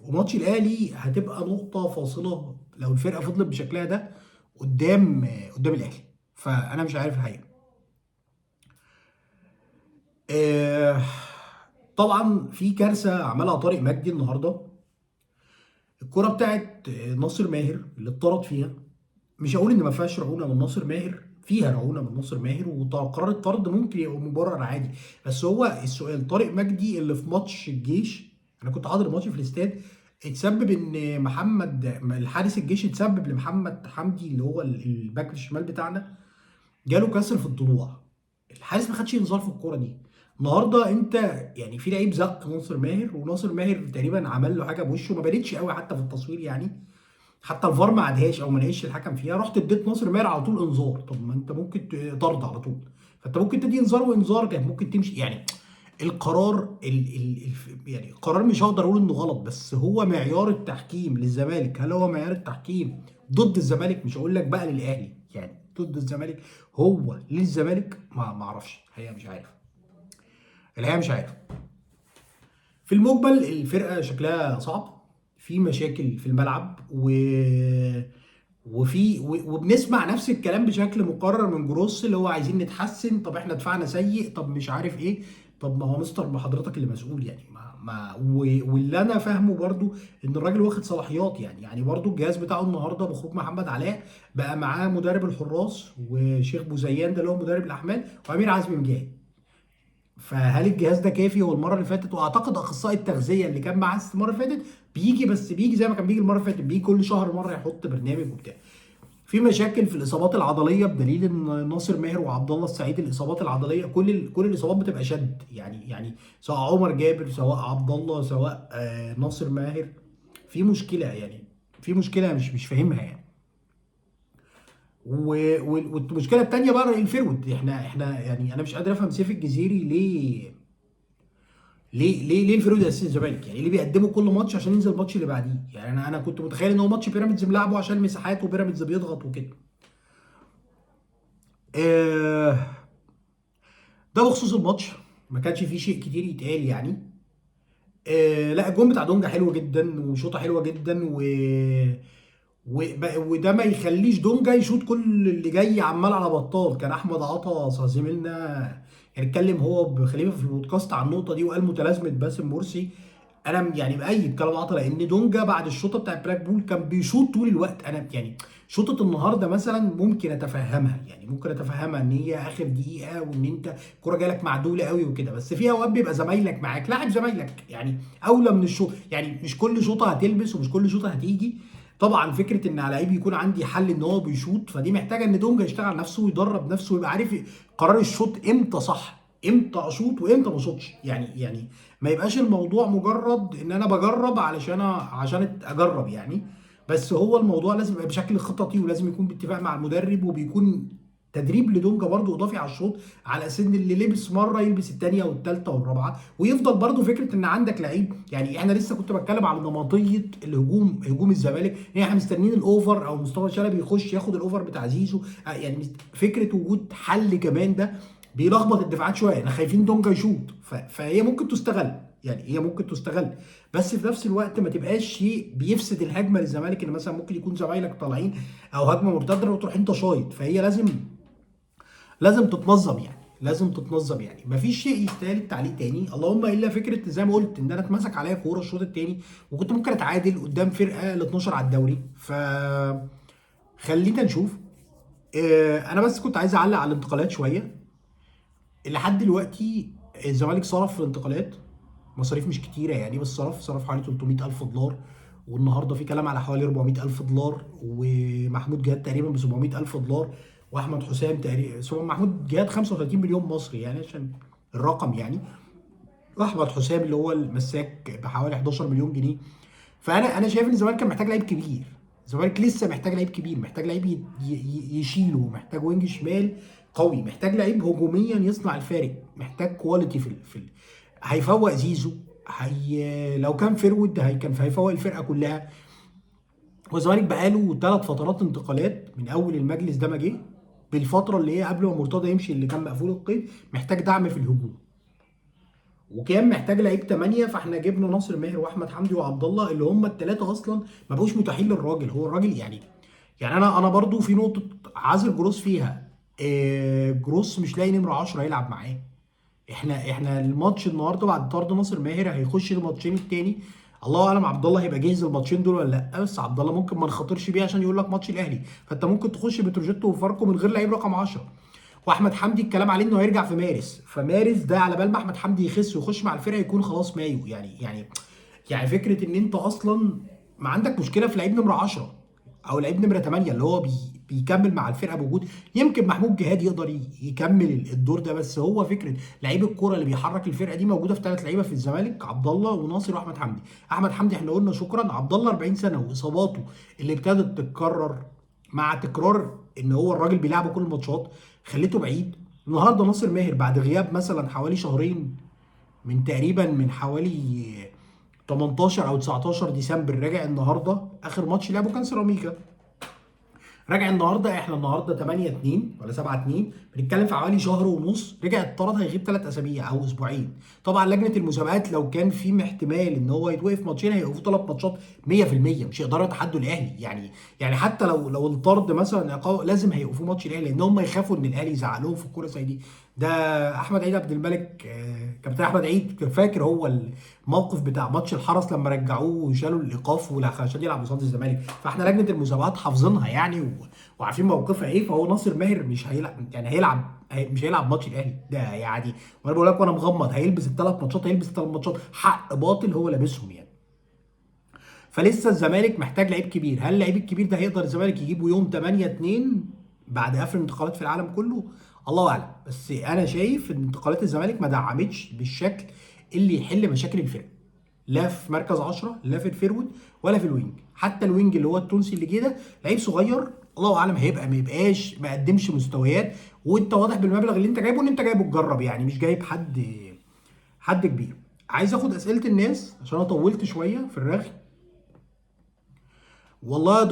[SPEAKER 1] وماتش الاهلي هتبقى نقطة فاصلة لو الفرقة فضلت بشكلها ده قدام الاهلي، فانا مش عارف الحقيقة. طبعا في كارثة عملها طارق مجدي النهارده، الكره بتاعت ناصر ماهر اللي اتطرد فيها، مش هقول ان ما فيهاش رعونة من ناصر ماهر، فيها رعونة من ناصر ماهر وقرار الطرد ممكن يبقى مبرر عادي، بس هو السؤال طارق مجدي اللي في ماتش الجيش، انا كنت حاضر الماتش في الاستاد، اتسبب ان محمد الحارس الجيش اتسبب لمحمد حمدي اللي هو الباك الشمال بتاعنا جاله كسر في الضلوع، الحارس ما خدش انذار في الكورة دي. النهارده انت يعني في لعيب زق ناصر ماهر، وناصر ماهر تقريبا عمل له حاجة بوشه ما بانتش قوي حتى في التصوير، يعني حتى الفار ما عادهاش او ما لقيش الحكم فيها، رحت اديت ناصر ماهر على طول انذار. طب ما انت ممكن طرد على طول، فانت ممكن تدي انذار وانذار كانت ممكن تمشي. يعني القرار يعني القرار مش هقدر اقول انه غلط، بس هو معيار التحكيم للزمالك، هل هو معيار التحكيم ضد الزمالك؟ مش هقول لك بقى للاهلي، يعني ضد الزمالك هو للزمالك ما اعرفش الحقيقة، مش عارف الحقيقة، مش عارف. في المجمل الفرقة شكلها صعب، في مشاكل في الملعب، وفي وبنسمع نفس الكلام بشكل مكرر من جروس، اللي هو عايزين نتحسن، طب احنا دفاعنا سيء، طب مش عارف ايه. طب ما هو مستر، ما حضرتك اللي مسؤول يعني. ما ما واللي انا فاهمه برضو ان الراجل واخد صلاحيات يعني برضو الجهاز بتاعه النهارده بخروج محمد علاء بقى معاه مدرب الحراس وشيخ بوزيان ده اللي هو مدرب الاحمال وامير عزمي مجاهد. فهل الجهاز ده كافي؟ هو المرة اللي فاتت، واعتقد اخصائي التغذية اللي كان معاه المرة اللي فاتت بيجي، بس بيجي زي ما كان بيجي المرة اللي فاتت، بيجي كل شهر مرة يحط برنامج وبتاع. في مشاكل في الاصابات العضلية، بدليل ان ناصر ماهر وعبد الله السعيد الاصابات العضلية كل الاصابات بتبقى شد يعني سواء عمر جابر، سواء عبد الله، سواء ناصر ماهر، في مشكلة يعني، في مشكلة مش فاهمها يعني. والمشكلة الثانية بقى ال forward، احنا يعني انا مش قادر افهم سيف الجزيري ليه ليه ليه ليه ال forward اساسي الزمالك، يعني ليه بيقدمه كل ماتش عشان ينزل الماتش اللي بعديه؟ يعني انا كنت متخيل ان هو ماتش بيراميدز ملعبه عشان المساحات وبيراميدز بيضغط وكده. ده بخصوص الماتش، ما كانش فيه شيء كتير يتقال يعني. لا، الجون بتاع دونجا حلو جدا وشوطه حلوة جدا، وده ما يخليش دونجا يشوط كل اللي جاي عمال على بطال. كان احمد عطا زميلنا يعني اتكلم هو بخليفه في البودكاست عن النقطة دي وقال متلازمة باسم مرسي. انا يعني بأيد كلام عطا، لان دونجا بعد الشوطه بتاع بلاك بول كان بيشوط طول الوقت. انا يعني شوطه النهارده مثلا ممكن اتفهمها، يعني ممكن اتفهمها ان هي اخر دقيقة وان انت الكورة جالك معدوله قوي وكده، بس في اوقات بيبقى زمايلك معاك، لاعب زمايلك يعني اولى من الشوط، يعني مش كل شوطه هتلبس ومش كل شوطه هتيجي. طبعا فكرة ان على لعيب يكون عندي حل ان هو بيشوط، فدي محتاجه ان دونجا يشتغل على نفسه ويدرب نفسه ويبقى عارف قرار الشوط امتى صح، امتى اشوط وامتى ما اشوطش. يعني ما يبقاش الموضوع مجرد ان انا بجرب عشان اجرب يعني، بس هو الموضوع لازم يبقى بشكل خططي ولازم يكون باتفاق مع المدرب، وبيكون تدريب لدونجا برضو اضافي على الشوط، على اساس ان اللي لبس مرة يلبس الثانية والثالثة والرابعة، ويفضل برضو فكرة ان عندك لعيب. يعني احنا لسه كنت بتكلم على نمطية الهجوم، هجوم الزمالك، ان احنا مستنيين ال over او مصطفى شلبي يخش ياخد ال over بتاع زيزو، يعني فكرة وجود حل كمان ده بيلخبط الدفاعات شوية، احنا خايفين دونجا يشوط، فهي ممكن تستغل، يعني هي ممكن تستغل، بس في نفس الوقت ما تبقاش شيء بيفسد الهجمة للزمالك، ان مثلا ممكن يكون زمايلك طالعين او هجمة مرتدة وتروح انت شايط، فهي لازم تتنظم يعني، لازم تتنظم يعني. مفيش شيء يستاهل التعليق تاني، اللهم الا فكرة زي ما قلت ان انا اتمسك عليا كورة الشوط التاني وكنت ممكن اتعادل قدام فرقه ال 12 على الدوري. ف خلينا نشوف. انا بس كنت عايز اعلق على الانتقالات شوية. لحد دلوقتي الزمالك صرف في الانتقالات مصاريف مش كتيرة يعني، بس صرف حوالي 300,000 دولار، والنهارده في كلام على حوالي 400,000 دولار، ومحمود جهاد تقريبا ب 700,000 دولار، واحمد حسام تقريبا، محمود جهاد 35 مليون مصري يعني عشان الرقم يعني، واحمد حسام اللي هو المساك بحوالي 11 مليون جنيه. فانا شايف ان الزمالك كان محتاج لعيب كبير، الزمالك لسه محتاج لعيب كبير، محتاج لعيب يشيله، محتاج wing شمال قوي، محتاج لعيب هجوميا يصنع الفارق، محتاج quality في هيفوق زيزو، لو كان forward كان هيفوق الفرقة كلها. والزمالك بقاله 3 فترات انتقالات من اول المجلس ده ما جه، بالفترة اللي هي قبل ما مرتضى يمشي اللي كان مقفول القيد، محتاج دعم في الهجوم، وكان محتاج لعيب 8، فاحنا جبنا ناصر ماهر واحمد حمدي وعبد الله اللي هم الثلاثة اصلا ما بقوش متاحين للراجل. هو الراجل يعني انا برضو في نقطة عازل جروس فيها، جروس مش لاقي نمره 10 يلعب معاه. احنا الماتش النهارده بعد طرد ناصر ماهر هيخش الماتشين التاني، الله اعلم عبد الله هيبقى جاهز الماتشين دول ولا لا، بس عبد الله ممكن ما نخاطرش بيه عشان يقول لك ماتش الاهلي، فانت ممكن تخش بتروجيتو وفاركو من غير لعيب رقم 10. واحمد حمدي الكلام عليه انه هيرجع في مارس، فمارس ده على بال ما احمد حمدي يخس ويخش مع الفرقة يكون خلاص مايو. يعني فكرة ان انت اصلا ما عندك مشكلة في لعيب نمره 10 او لعيب نمره 8 اللي هو بيكمل مع الفرقة بوجود، يمكن محمود جهاد يقدر يكمل الدور ده، بس هو فكرة لعيب الكورة اللي بيحرك الفرقة دي موجودة في 3 لعيبة في الزمالك، عبد الله وناصر واحمد حمدي. احمد حمدي احنا قلنا شكرا، عبد الله 40 سنة واصاباته اللي ابتدت تتكرر مع تكرار ان هو الراجل بيلعبه كل الماتشات خليته بعيد. النهارده ناصر ماهر بعد غياب مثلا حوالي شهرين من تقريبا من حوالي 18 او 19 ديسمبر راجع النهارده، اخر ماتش لعبه كان سيراميكا، راجع النهارده، احنا النهارده 8/2 ولا 7/2، بنتكلم في حوالي شهر ونص، رجع اتطرد، هيغيب 3 اسابيع او اسبوعين. طبعا لجنة المسابقات لو كان في احتمال ان هو يتوقف ماتشين هيوقفوا 3 ماتشات 100%، مش يقدروا يتحدوا الاهلي يعني. يعني حتى لو الطرد مثلا لازم هيوقفوا ماتش الاهلي، لان هم يخافوا ان الاهلي يزعلهم في الكورة زي دي. ده احمد عيد عبد الملك، كابتن احمد عيد، فاكر هو الموقف بتاع ماتش الحرس لما رجعوه وشالوا الايقاف عشان يلعب قصاد الزمالك. فاحنا لجنة المسابقات حافظينها يعني وعارفين موقفها ايه. فهو ناصر ماهر مش هيلعب، يعني هيلعب مش هيلعب ماتش الاهلي ده يعني، وانا بقول لك وانا مغمض هيلبس ال3 ماتشات، هيلبس ال3 ماتشات حق باطل هو لابسهم يعني. فلسه الزمالك محتاج لعيب كبير. هل اللعيب الكبير ده هيقدر الزمالك يجيبه يوم 8/2 بعد قفل الانتقالات في العالم كله؟ الله اعلم. بس انا شايف ان انتقالات الزمالك ما دعمتش بالشكل اللي يحل مشاكل الفرقة، لا في مركز 10، لا في ال forward، ولا في ال wing. حتى ال wing اللي هو التونسي اللي جه ده لعيب صغير، الله اعلم هيبقى ما يبقاش، ما قدمش مستويات، وانت واضح بالمبلغ اللي انت جايبه ان انت جايبه تجرب يعني، مش جايب حد كبير. عايز اخد اسئلة الناس عشان انا طولت شوية في الرغي. والله يا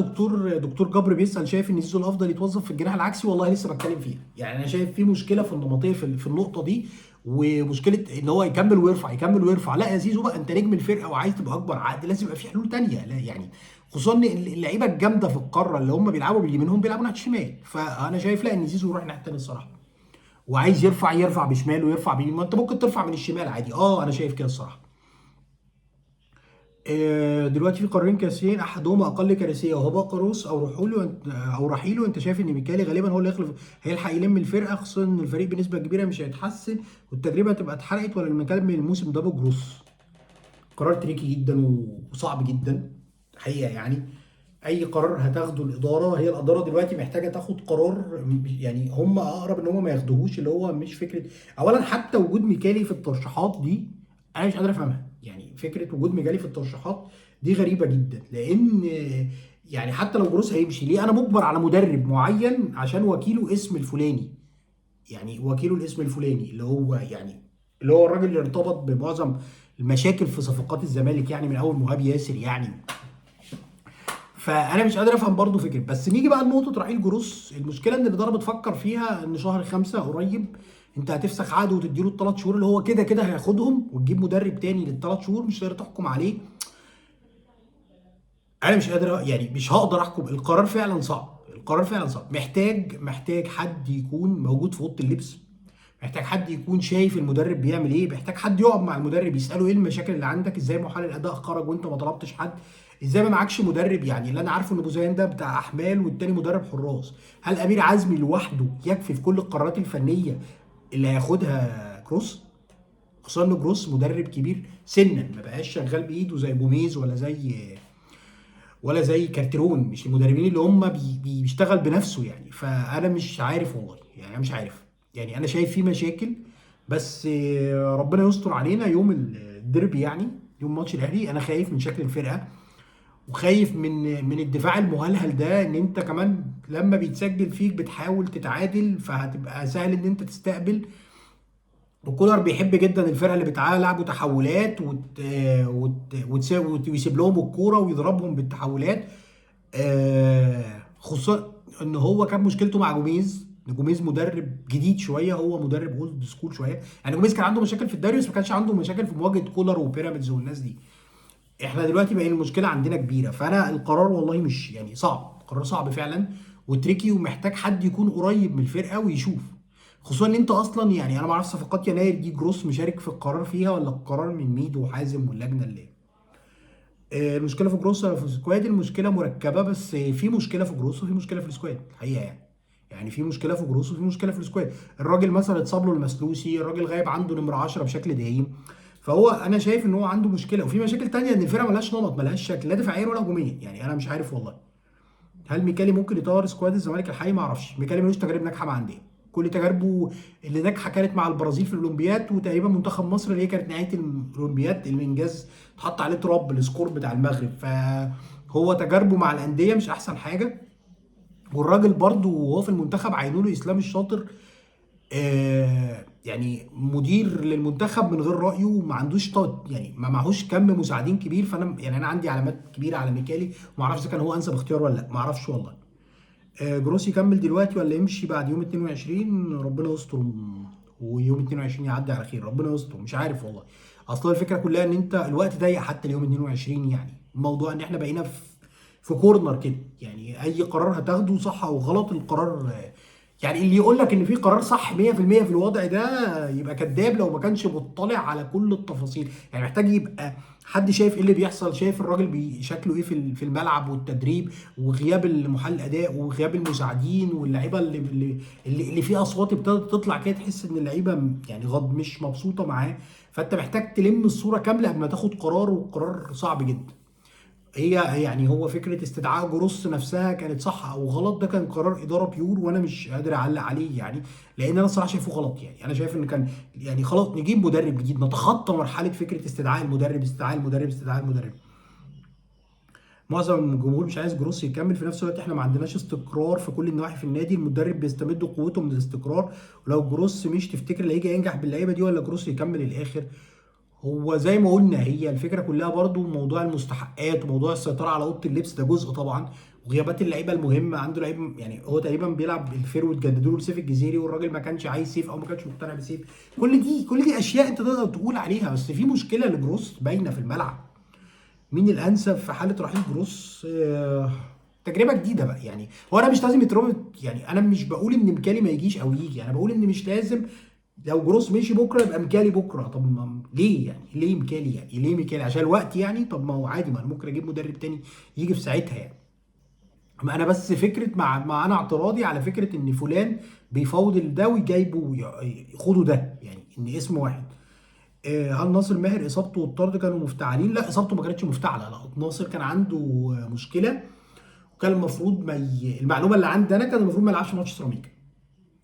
[SPEAKER 1] دكتور جبر بيسال شايف ان زيزو الافضل يتوظف في الجناح العكسي؟ والله لسه بتكلم فيها يعني، انا شايف في مشكلة في النمطية في النقطة دي، ومشكلة ان هو يكمل ويرفع يكمل ويرفع. لا يا زيزو بقى، انت نجم الفرقة وعايز تبقى اكبر عقد، لازم يبقى في حلول تانية. لا يعني خصوصا ان اللعيبة الجامدة في القارة اللي هم بيلعبوا باليمين هم بيلعبوا ناحية الشمال، فانا شايف لا ان زيزو يروح ناحية التانية الصراحة، وعايز يرفع يرفع بشماله ويرفع بيمين، ما انت ممكن ترفع من الشمال عادي. انا شايف كده الصراحة. دلوقتي في قرارين كارثيين، احدهما اقل كارثية وهو بقروس او رحوله او رحيله. انت شايف ان ميكالي غالبا هو اللي يخلف، هيلحق يلم الفرقة، خصوصا ان الفريق بنسبة كبيرة مش هيتحسن والتجربة هتبقى اتحرقت، ولا المكمل الموسم ده بجروس؟ قرار tricky جدا وصعب جدا حقيقة يعني. اي قرار هتاخده الادارة، هي الادارة دلوقتي محتاجه تاخد قرار يعني، هم اقرب ان هم ما ياخدوهوش، اللي هو مش فكرة. اولا حتى وجود ميكالي في الترشيحات دي انا مش قادر افهمها يعني، فكرة وجود ميكالي في الترشيحات دي غريبة جدا، لان يعني حتى لو جروس هيمشي ليه انا مجبر على مدرب معين عشان وكيله اسم الفلاني، يعني وكيله الاسم الفلاني اللي هو يعني اللي هو الراجل اللي ارتبط بمعظم المشاكل في صفقات الزمالك يعني من اول مهاب ياسر يعني. فانا مش قادر افهم برضو فكرة. بس نيجي بقى لنقطة رحيل جروس، المشكلة ان الادارة بتفكر فيها ان شهر 5 قريب انت هتفسخ عقده وتديله ال3 شهور اللي هو كده كده هياخدهم، وتجيب مدرب تاني لل3 شهور مش قادر تحكم عليه. انا مش قادر يعني مش هقدر احكم، القرار فعلا صعب، القرار فعلا صعب. محتاج حد يكون موجود في اوضة اللبس، محتاج حد يكون شايف المدرب بيعمل ايه، محتاج حد يقعد مع المدرب يساله ايه المشاكل اللي عندك، ازاي محلل الاداء خرج وانت ما طلبتش حد، ازاي ما معكش مدرب. يعني اللي انا عارفه ان بوزيان ده بتاع احمال والتاني مدرب حراس، هل امير عزمي لوحده يكفي في كل القرارات الفنية اللي هياخدها جروس؟ خصوصا ان جروس مدرب كبير سنا، ما بقاش شغال بايده زي جوميز ولا زي كارتيرون، مش المدربين اللي هم بيشتغل بنفسه يعني. فانا مش عارف والله يعني، انا مش عارف يعني، انا شايف في مشاكل، بس ربنا يستر علينا يوم الديربي يعني يوم ماتش الاهلي. انا خايف من شكل الفرقة، وخايف من الدفاع المهلهل ده، ان انت كمان لما بيتسجل فيك بتحاول تتعادل، فهتبقى سهل ان انت تستقبل. وكولر بيحب جدا الفرقة اللي بتلعب تحولات ويسيب لهم الكورة ويضربهم بالتحولات. خصوصا ان هو كان مشكلته مع جوميز، ان جوميز مدرب جديد شوية، هو مدرب old school شوية يعني. جوميز كان عنده مشاكل في الدوري بس ما كانش عنده مشاكل في مواجهة كولر وبيراميدز والناس دي. احنا دلوقتي بقى المشكلة عندنا كبيرة، فانا القرار والله مش يعني صعب، قرار صعب فعلا و tricky، ومحتاج حد يكون قريب من الفرقة ويشوف. خصوصا ان انت اصلا يعني انا ما اعرفش صفقات يناير دي جروس مشارك في القرار فيها ولا القرار من ميدو وحازم واللجنة اللي المشكلة في جروس ولا في ال squad؟ المشكلة مركبة، بس في مشكلة في جروس وفي مشكلة في ال squad الحقيقة يعني. يعني في مشكلة في جروس وفي مشكلة في ال squad. الراجل مثلا اتصاب له المسلوسي، الراجل غايب عنده نمره 10 بشكل دائم، فهو انا شايف ان هو عنده مشكلة. وفي مشاكل تانية ان الفرقة ملهاش نمط، ملهاش شكل، لا دفاعيا ولا هجوميا يعني. انا مش عارف والله هل ميكالي ممكن يطور squad الزمالك الحقيقي؟ ما اعرفش. ميكالي ملوش تجارب ناجحة مع اندية، كل تجاربه اللي ناجحة كانت مع البرازيل في الاولمبياد، وتقريبا منتخب مصر اللي هي كانت نهاية الاولمبياد الانجاز اتحط عليه تراب ال score بتاع المغرب. فهو تجاربه مع الاندية مش احسن حاجة. والراجل برضه وهو في المنتخب عينوا له اسلام الشاطر، يعني مدير للمنتخب من غير رايه، وما عندوش يعني ما معهوش كم مساعدين كبير. فانا يعني انا عندي علامات كبيرة على ميكالي، وما اعرفش اذا كان هو انسب اختيار ولا لا، ما اعرفش والله. جروس يكمل دلوقتي ولا يمشي بعد يوم 22؟ ربنا يستر، ويوم 22 يعدي على خير، ربنا يستر، مش عارف والله. اصل الفكرة كلها ان انت الوقت ضيق حتى اليوم 22، يعني الموضوع ان احنا بقينا في corner كده، يعني اي قرار هتاخده صح او غلط القرار، يعني اللي يقول لك ان في قرار صح 100% في الوضع ده يبقى كذاب لو ما كانش مطلع على كل التفاصيل. يعني محتاج يبقى حد شايف ايه اللي بيحصل، شايف الراجل شكله ايه في الملعب والتدريب، وغياب المحلل الاداء وغياب المساعدين واللعيبة اللي في اصوات ابتدت تطلع كده، تحس ان اللعيبة يعني غض مش مبسوطة معاه. فانت محتاج تلم الصورة كاملة قبل ما تاخد قرار، والقرار صعب جدا. هي يعني هو فكرة استدعاء جروس نفسها كانت صح او غلط، ده كان قرار ادارة pure، وانا مش قادر اعلق عليه يعني، لان انا الصراحة شايفه غلط. يعني انا شايف ان كان يعني خلاص نجيب مدرب جديد، نتخطى مرحلة فكرة استدعاء المدرب استدعاء المدرب استدعاء المدرب. معظم الجمهور مش عايز جروس يكمل، في نفس الوقت احنا ما عندناش استقرار في كل النواحي في النادي، المدرب بيستمد قوته من الاستقرار، ولو جروس مش تفتكر اللي هيجي ينجح باللعيبه دي ولا جروس يكمل الاخر؟ هو زي ما قلنا هي الفكرة كلها برضو موضوع المستحقات وموضوع السيطرة على اوضة اللبس ده جزء طبعا، وغيابات اللعيبة المهمة. عنده لعيب يعني هو تقريبا بيلعب ال forward، جددوا له سيف الجزيري والراجل ما كانش عايز سيف او ما كانش مقتنع بسيف. كل دي اشياء انت تقدر تقول عليها، بس في مشكلة لجروس باينة في الملعب. مين الانسب في حاله رحيل جروس؟ تجربه جديدة بقى. يعني هو انا مش لازم يتربط، يعني انا مش بقول ان ميكالي ما يجيش او يجي، انا بقول ان مش لازم لو جروس مشي بكره يبقى ميكالي بكره. طب ما ليه يعني؟ ليه ميكالي يعني؟ ليه ميكالي؟ عشان الوقت يعني؟ طب ما هو عادي، ما انا ممكن اجيب مدرب تاني يجي في ساعتها يعني. ما انا بس فكرة مع انا اعتراضي على فكرة ان فلان بيفاوض ده وجايبه خدوا ده، يعني ان اسم واحد. هل ناصر ماهر اصابته والطرد كانوا مفتعلين؟ لا، اصابته ما كانتش مفتعله، لا ناصر كان عنده مشكلة، وكان المفروض ما المعلومة اللي عندي انا كان المفروض ما يلعبش ماتش سيراميكا،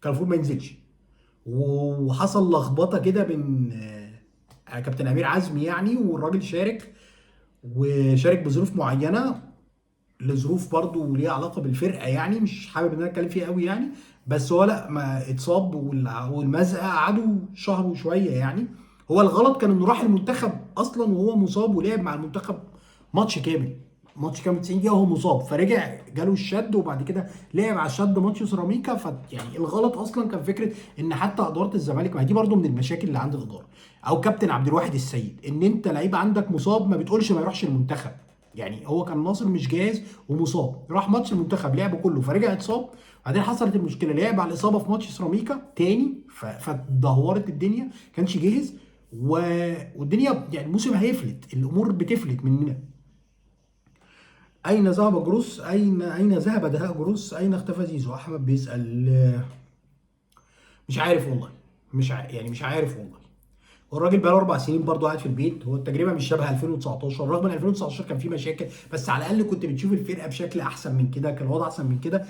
[SPEAKER 1] كان المفروض ما ينزلش، وحصل لخبطة كده بين كابتن امير عزمي يعني، والراجل شارك، وشارك بظروف معينة، لظروف برضو ليها علاقة بالفرقة يعني، مش حابب ان انا اتكلم فيها قوي يعني، بس هو لا ما اتصاب والمزقه قعدوا شهر وشوية يعني. هو الغلط كان انه راح المنتخب اصلا وهو مصاب، ولعب مع المنتخب ماتش كامل، ماتش كامل 90 دقيقة وهو مصاب، فرجع جاله الشد، وبعد كده لعب على الشد ماتش سيراميكا. ف يعني الغلط اصلا كان فكرة ان حتى ادارة الزمالك، ما دي برضو من المشاكل اللي عند الادارة او كابتن عبد الواحد السيد، ان انت لعيب عندك مصاب ما بتقولش ما يروحش المنتخب. يعني هو كان ناصر مش جاهز ومصاب، راح ماتش المنتخب لعبه كله فرجع اتصاب، بعدين حصلت المشكلة لعب على الاصابة في ماتش سيراميكا تاني، فدهورت الدنيا، كانش جاهز، والدنيا يعني الموسم هيفلت، الامور بتفلت مننا. اين ذهب جروس؟ اين ذهب دهاء جروس؟ اين اختفى زيزو؟ احمد بيسال. مش عارف والله، مش يعني مش عارف والله. هو الراجل بقاله 4 سنين برضه قاعد في البيت، هو التجربة مش شبه 2019، رغم ان 2019 كان في مشاكل، بس على الاقل كنت بتشوف الفرقة بشكل احسن من كده، كان الوضع احسن من كده.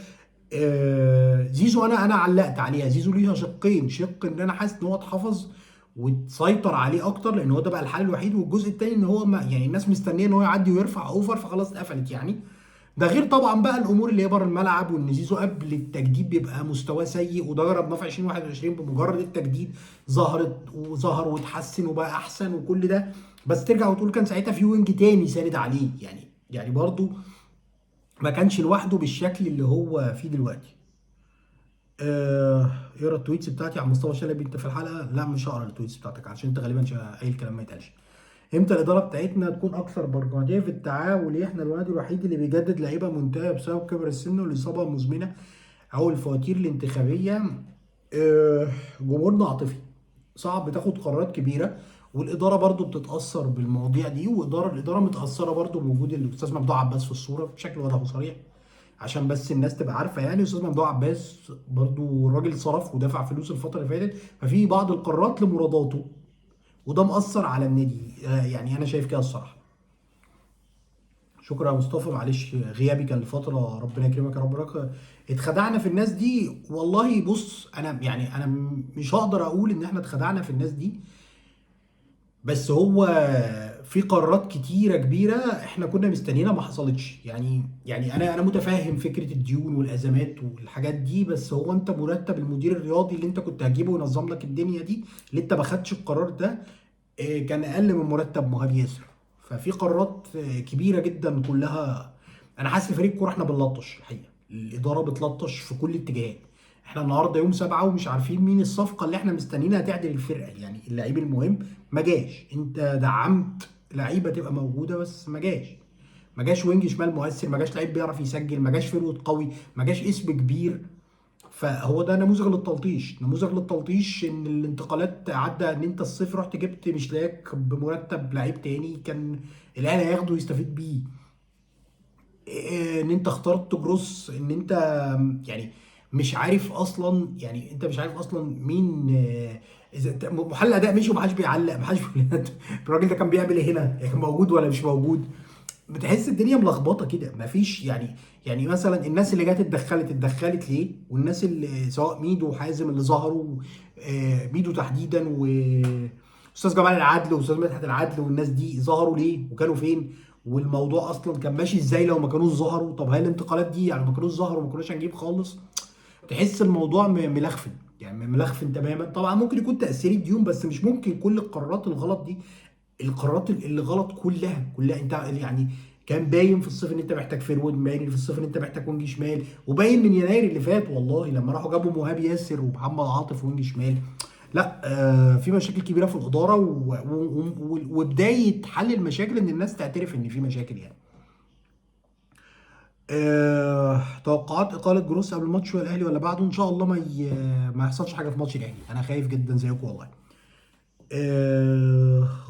[SPEAKER 1] زيزو انا علقت عليها. زيزو ليها شقين، شق ان انا حاسس ان هو اتحفظ وتسيطر عليه اكتر لان هو ده بقى الحل الوحيد، والجزء الثاني ان هو ما يعني الناس مستنيه ان هو يعدي ويرفع over، فخلاص اتقفلت يعني. ده غير طبعا بقى الامور اللي هي بره الملعب، وان زيزو قبل التجديد بيبقى مستواه سيء، وده جربناه في 2021 بمجرد التجديد ظهرت وظهر وتحسن وبقى احسن وكل ده، بس ترجع وتقول كان ساعتها في wing تاني ساند عليه يعني برضو ما كانش لوحده بالشكل اللي هو فيه دلوقتي. اقرا ال tweets بتاعتي عن مصطفى شلبي انت في الحلقة؟ لا مش هقرا ال tweets بتاعتك عشان انت غالبا قايل كلام ما يتقالش. امتى الادارة بتاعتنا تكون اكثر برجماتيه في التعامل؟ احنا النادي الوحيد اللي بيجدد لعيبة منتهية بسبب كبر السن والاصابه المزمنة او الفواتير الانتخابية. جمهورنا عاطفي، صعب تاخد قرارات كبيرة، والادارة برضو بتتاثر بالمواضيع دي، والادارة متاثرة برضو بوجود الاستاذ ممدوح عباس في الصورة بشكل واضح وصريح، عشان بس الناس تبقى عارفه. يعني الاستاذ ممدوح عباس برضو الراجل صرف ودفع فلوس الفترة اللي فاتت، ففي بعض القرارات لمراداته، وده مأثر على النادي. يعني انا شايف كده الصراحة. شكرا يا مصطفى، معلش غيابي كان لفترة، ربنا يكرمك يا رب. اتخدعنا في الناس دي والله. بص انا يعني انا مش هقدر اقول ان احنا اتخدعنا في الناس دي، بس هو في قرارات كتيرة كبيرة احنا كنا مستنيينها ما حصلتش. يعني انا متفهم فكرة الديون والازمات والحاجات دي، بس هو انت مرتب المدير الرياضي اللي انت كنت هتجيبه وينظم لك الدنيا دي، اللي انت ما خدتش القرار ده، كان اقل من مرتب مهاب ياسر. ففي قرارات كبيرة جدا كلها انا حاسس فريق الكورة احنا بنلطش الحقيقة. الادارة بتلطش في كل الاتجاهات. احنا النهارده يوم 7 ومش عارفين مين الصفقة اللي احنا مستنيينها تعدل الفرقة، يعني اللعيب المهم ما جاش. انت دعمت لعيبة تبقى موجودة بس ما جاش، ما جاش wing شمال مؤثر، ما جاش لعيب بيعرف يسجل، ما جاش forward قوي، ما جاش اسم كبير. فهو ده نموذج للتلطيش، نموذج للتلطيش ان الانتقالات عدى ان انت الصيف رحت جبت مشلاك بمرتب لعيب تاني كان الاهلي هياخده ويستفيد بيه، ان انت اخترت جروس، ان انت يعني مش عارف اصلا، يعني انت مش عارف اصلا مين، اذا محلل اداء مشي ومحدش بيعلق، محدش بيقول الراجل ده كان بيعمل ايه هنا، يعني كان موجود ولا مش موجود. بتحس الدنيا ملخبطة كده، مفيش يعني مثلا الناس اللي جت اتدخلت ليه، والناس اللي سواء ميدو وحازم اللي ظهروا، ميدو تحديدا واستاذ جمال العدل واستاذ مدحت العدل والناس دي ظهروا ليه وكانوا فين، والموضوع اصلا كان ماشي ازاي لو ما كانوش ظهروا؟ طب هل الانتقالات دي يعني ما كانوش ظهروا ما كناش هنجيب خالص؟ تحس الموضوع ملخفن، يعني ملخفن تماما. طبعا ممكن يكون تاثير الديون، بس مش ممكن كل القرارات الغلط دي، القرارات اللي غلط كلها انت يعني كان باين في الصيف ان انت محتاج forward، باين في الصيف ان انت محتاج wing شمال، وباين من يناير اللي فات والله لما راحوا جابوا مهاب ياسر ومحمد عاطف wing شمال. لا في مشاكل كبيرة في الادارة، وبداية حل المشاكل ان الناس تعترف ان في مشاكل يعني. توقعات اقاله جروس قبل الماتش الاهلي ولا بعده؟ ان شاء الله ما يحصلش حاجة في ماتش الاهلي، انا خايف جدا زيكم والله.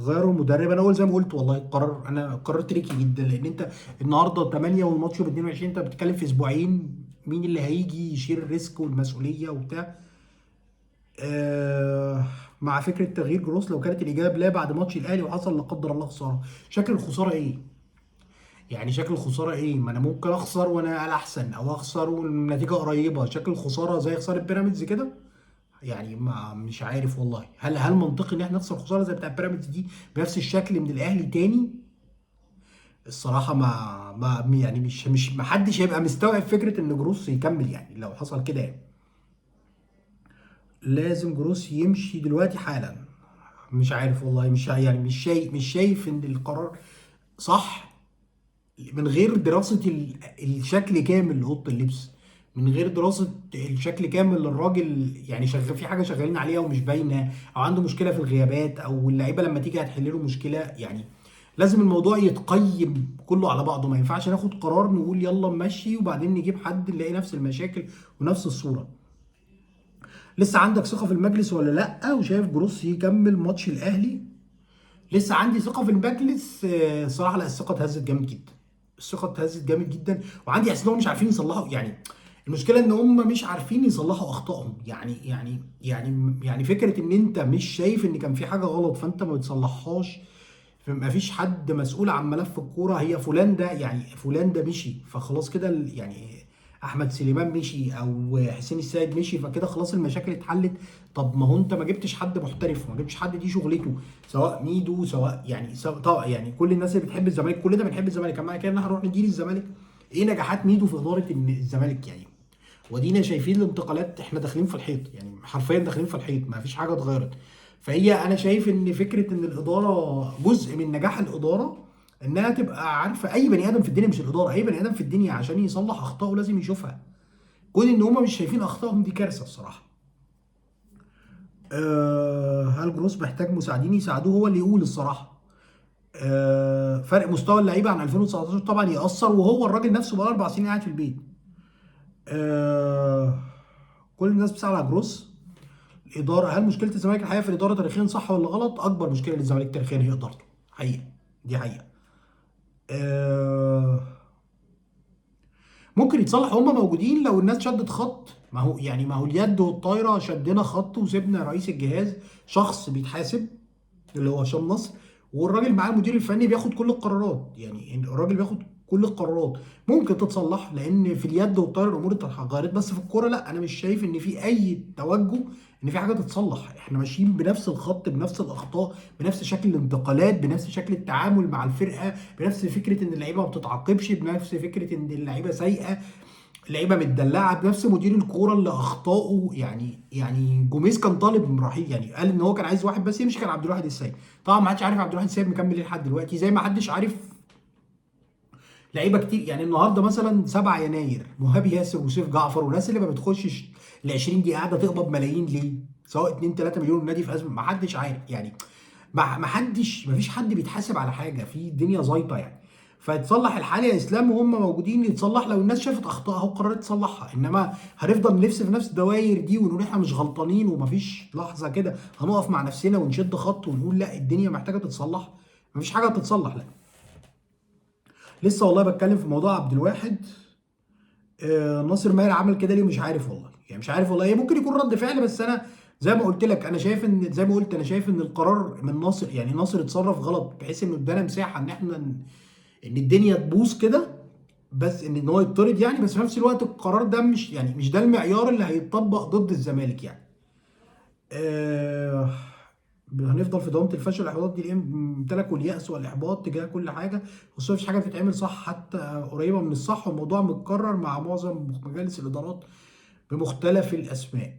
[SPEAKER 1] غيروا المدرب، انا اقول زي ما قلت والله القرار، انا قرار tricky جدا، لان انت النهارده 8 والماتش ب 22، انت بتتكلم في اسبوعين، مين اللي هيجي يشيل ال risk والمسؤولية وبتاع. مع فكرة تغيير جروس لو كانت الاجابة لا بعد ماتش الاهلي وحصل لا قدر الله خسارة، شكل الخسارة ايه؟ يعني شكل الخسارة ايه؟ ما انا ممكن اخسر وانا الاحسن، او اخسر والنتيجة قريبه، شكل الخسارة زي خسارة بيراميدز كده يعني، ما مش عارف والله. هل منطقي ان احنا نخسر خسارة زي بتاع بيراميدز دي بنفس الشكل من الاهلي تاني؟ الصراحة ما يعني مش ما حدش هيبقى مستوعب فكرة ان جروس يكمل يعني لو حصل كده يعني. لازم جروس يمشي دلوقتي حالا، مش عارف والله، مش يعني مش شايف ان القرار صح من غير دراسة الشكل كامل لاوضه اللبس، من غير دراسة الشكل كامل للراجل، يعني شغال في حاجة شغالين عليها ومش باينة، او عنده مشكلة في الغيابات، او اللعيبة لما تيجي هتحل له مشكلة. يعني لازم الموضوع يتقيم كله على بعضه، ما ينفعش ناخد قرار نقول يلا نمشي وبعدين نجيب حد نلاقي نفس المشاكل ونفس الصورة. لسه عندك ثقة في المجلس ولا لا؟ وشايف جروس يكمل ماتش الاهلي؟ لسه عندي ثقة في المجلس الصراحة. لا، الثقة اتهزت جامد جدا، الثقة اتهزت جامد جدا، وعندي احساس انهم مش عارفين يصلحوا. يعني المشكلة ان هم مش عارفين يصلحوا اخطائهم. يعني يعني يعني يعني فكرة ان انت مش شايف ان كان في حاجة غلط فانت ما بتصلحهاش، ما فيش حد مسؤول عن ملف الكورة، هي فلان ده، يعني فلان ده مشي فخلاص كده، يعني احمد سليمان مشي او حسين السيد مشي فكده خلاص المشاكل اتحلت. طب ما هو انت ما جبتش حد محترف، ما جبتش حد دي شغلته، سواء ميدو سواء يعني سواء طبعا يعني كل الناس اللي بتحب الزمالك، كلنا بنحب الزمالك، اما كده هنروح ندير الزمالك. ايه نجاحات ميدو في ادارة الزمالك يعني؟ ودينا شايفين الانتقالات، احنا داخلين في الحيط، يعني حرفيا داخلين في الحيط، ما فيش حاجة اتغيرت. فهي انا شايف ان فكرة ان الادارة جزء من نجاح الادارة انها تبقى عارفه، اي بني ادم في الدنيا، مش الادارة، اي بني ادم في الدنيا عشان يصلح اخطائه لازم يشوفها. كون ان هم مش شايفين اخطائهم دي كارثة الصراحة. هل جروس محتاج مساعدين يساعدوه؟ هو اللي يقول الصراحة. فرق مستوى اللعيبة عن 2019 طبعا يأثر، وهو الراجل نفسه بقى 4 سنين قاعد في البيت. كل الناس بتسأل على جروس. الادارة، هل مشكلة الزمالك الحقيقة في الادارة تاريخيا صح ولا غلط؟ اكبر مشكلة للزمالك تاريخيا هي ادارته، حقيقة دي حقيقة. ممكن يتصلح، هما موجودين لو الناس شدت خط. ما هو يعني ما هو اليد والطايره شدنا خط وسيبنا رئيس الجهاز شخص بيتحاسب اللي هو هشام نصر، والراجل معاه المدير الفني بياخد كل القرارات، يعني الراجل بياخد كل القرارات. ممكن تتصلح لان في اليد والطايره الامور اتغيرت، بس في الكورة لا، انا مش شايف ان في اي توجه ان في حاجة تتصلح. احنا ماشيين بنفس الخط، بنفس الاخطاء، بنفس شكل الانتقالات، بنفس شكل التعامل مع الفرقة، بنفس فكرة ان اللعيبة ما بتتعاقبش، بنفس فكرة ان اللعيبة سايقه، اللعيبة متدلعه، بنفس مدير الكورة اللي اخطائه. يعني جوميز كان طالب من رحيل، يعني قال ان هو كان عايز واحد بس يمشي، كان عبد الواحد السيد. طبعا ما حدش عارف عبد الواحد السيد مكمل ليه لحد دلوقتي، زي ما حدش عارف لعيبة كتير يعني النهارده مثلا 7 يناير مهاب ياسر وسيف جعفر والناس اللي ما بتخشش ال 20 دقيقة قاعدة تقبض ملايين ليه؟ سواء 2 3 مليون، النادي في ازمة، ما حدش عارف يعني، ما حدش، ما فيش حد بيتحاسب على حاجة، في الدنيا زيطه يعني. فيتصلح الحال يا اسلام وهم موجودين، يتصلح لو الناس شافت اخطائها وقررت تصلحها. انما هنفضل نلف في نفس الدواير دي ونقول احنا مش غلطانين، ومفيش لحظة كده هنقف مع نفسنا ونشد خط ونقول لا الدنيا محتاجه تتصلح، مفيش حاجة تتصلح. لا لسه والله بتكلم في موضوع عبد الواحد. ناصر ماهر عمل كده ليه مش عارف والله، يعني مش عارف والله، هي ممكن يكون رد فعل، بس انا زي ما قلت لك انا شايف ان زي ما قلت انا شايف ان القرار من ناصر، يعني ناصر اتصرف غلط بحيث انه ادانا مساحة ان احنا ان الدنيا تبوظ كده، بس ان هو يطرد يعني، بس في نفس الوقت القرار ده مش يعني مش ده المعيار اللي هيتطبق ضد الزمالك يعني. هنفضل في دوامه الفشل والاحباط دي، امتلكوا اليأس والاحباط تجاه كل حاجة، خصوصا مفيش حاجة بتتعمل صح حتى قريبه من الصح، والموضوع متكرر مع معظم مجالس الادارات بمختلف الاسماء.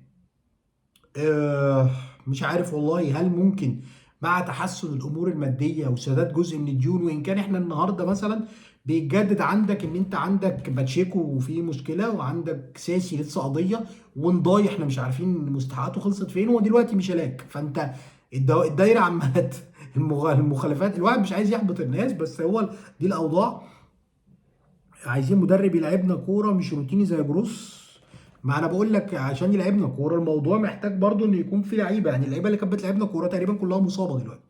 [SPEAKER 1] مش عارف والله، هل ممكن مع تحسن الامور المادية وسداد جزء من الديون، وان كان احنا النهارده مثلا بيتجدد عندك ان انت عندك باتشيكو وفي مشكلة، وعندك ساسي لسه قضية، ونضاي احنا مش عارفين مستحقاته خلصت فين، ودلوقتي ميشيلاك. فانت الدايرة عماله المخالفات، الواحد مش عايز يحبط الناس، بس هو دي الاوضاع. عايزين مدرب يلعبنا كورة مش روتيني زي جروس. ما انا بقول لك عشان يلعبنا كورة الموضوع محتاج برضو ان يكون في لعيبة، يعني اللعيبة اللي كانت بتلعبنا كورة تقريبا كلها مصابه دلوقتي.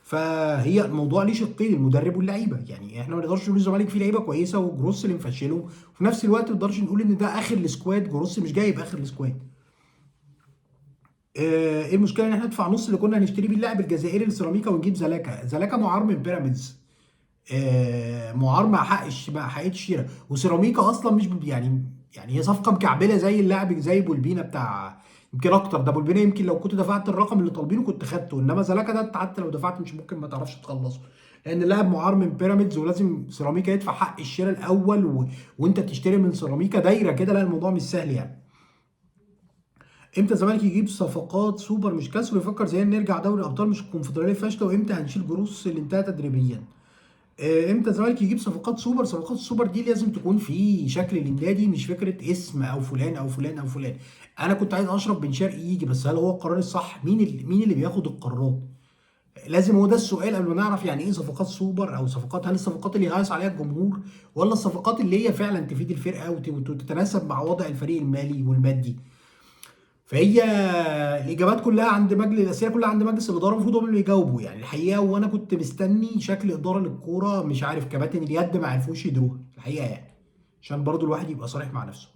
[SPEAKER 1] فهي الموضوع ليه شقين، المدرب واللعيبة. يعني احنا ما نقدرش نقول الزمالك فيه لعيبة كويسة وجروس اللي مفشله، وفي نفس الوقت ما نقدرش نقول ان ده اخر ال squad، جروس مش جايب اخر ال squad. ايه المشكلة ان احنا ندفع نص اللي كنا هنشتري بيه اللاعب الجزائري لسيراميكا ونجيب زلاكا؟ زلاكا معار من بيراميدز، معار مع حق مع حقيقة الشيره، وسيراميكا اصلا مش يعني هي صفقة مكعبله زي اللاعب زي بولبينا بتاع، يمكن اكتر. ده بولبينا يمكن لو كنت دفعت الرقم اللي طالبينه كنت خدته، انما زلاكا ده انت حتى لو دفعت مش ممكن ما تعرفش تخلصه، لان اللاعب معار من بيراميدز ولازم سيراميكا يدفع حق الشراء الاول وانت تشتري من سيراميكا، دايرة كده. لا الموضوع مش سهل يعني. امتى الزمالك يجيب صفقات سوبر مش كاس ويفكر زي نرجع دوري الابطال مش الكونفدراليه فاشلة؟ وامتى هنشيل جروس اللي انتهى تدريبيا؟ امتى الزمالك يجيب صفقات سوبر؟ صفقات السوبر دي لازم تكون في شكل للنادي، مش فكرة اسم او فلان او فلان او فلان. انا كنت عايز اشرف بن شرقي يجي، بس هل هو القرار الصح؟ مين اللي بياخد القرارات؟ لازم هو ده السؤال قبل ما نعرف يعني ايه صفقات سوبر او صفقات، هل الصفقات اللي يهيص عليها الجمهور ولا الصفقات اللي هي فعلا تفيد الفرقة وتتناسب مع وضع الفريق المالي والمادي؟ فهي الاجابات كلها عند مجلس، الاسئلة كلها عند مجلس الادارة، المفروض هم اللي يجاوبوا يعني الحقيقة. وانا كنت مستني شكل ادارة للكورة، مش عارف كباتن اليد ما عرفوش يديروها الحقيقة يعني، عشان برضو الواحد يبقى صريح مع نفسه.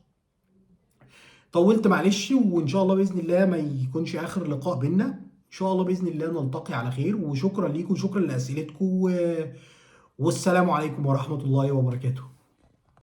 [SPEAKER 1] طولت معلش، وان شاء الله باذن الله ما يكونش اخر لقاء بينا، ان شاء الله باذن الله نلتقي على خير. وشكرا ليكم وشكرا لاسئلتكم، والسلام عليكم ورحمة الله وبركاته.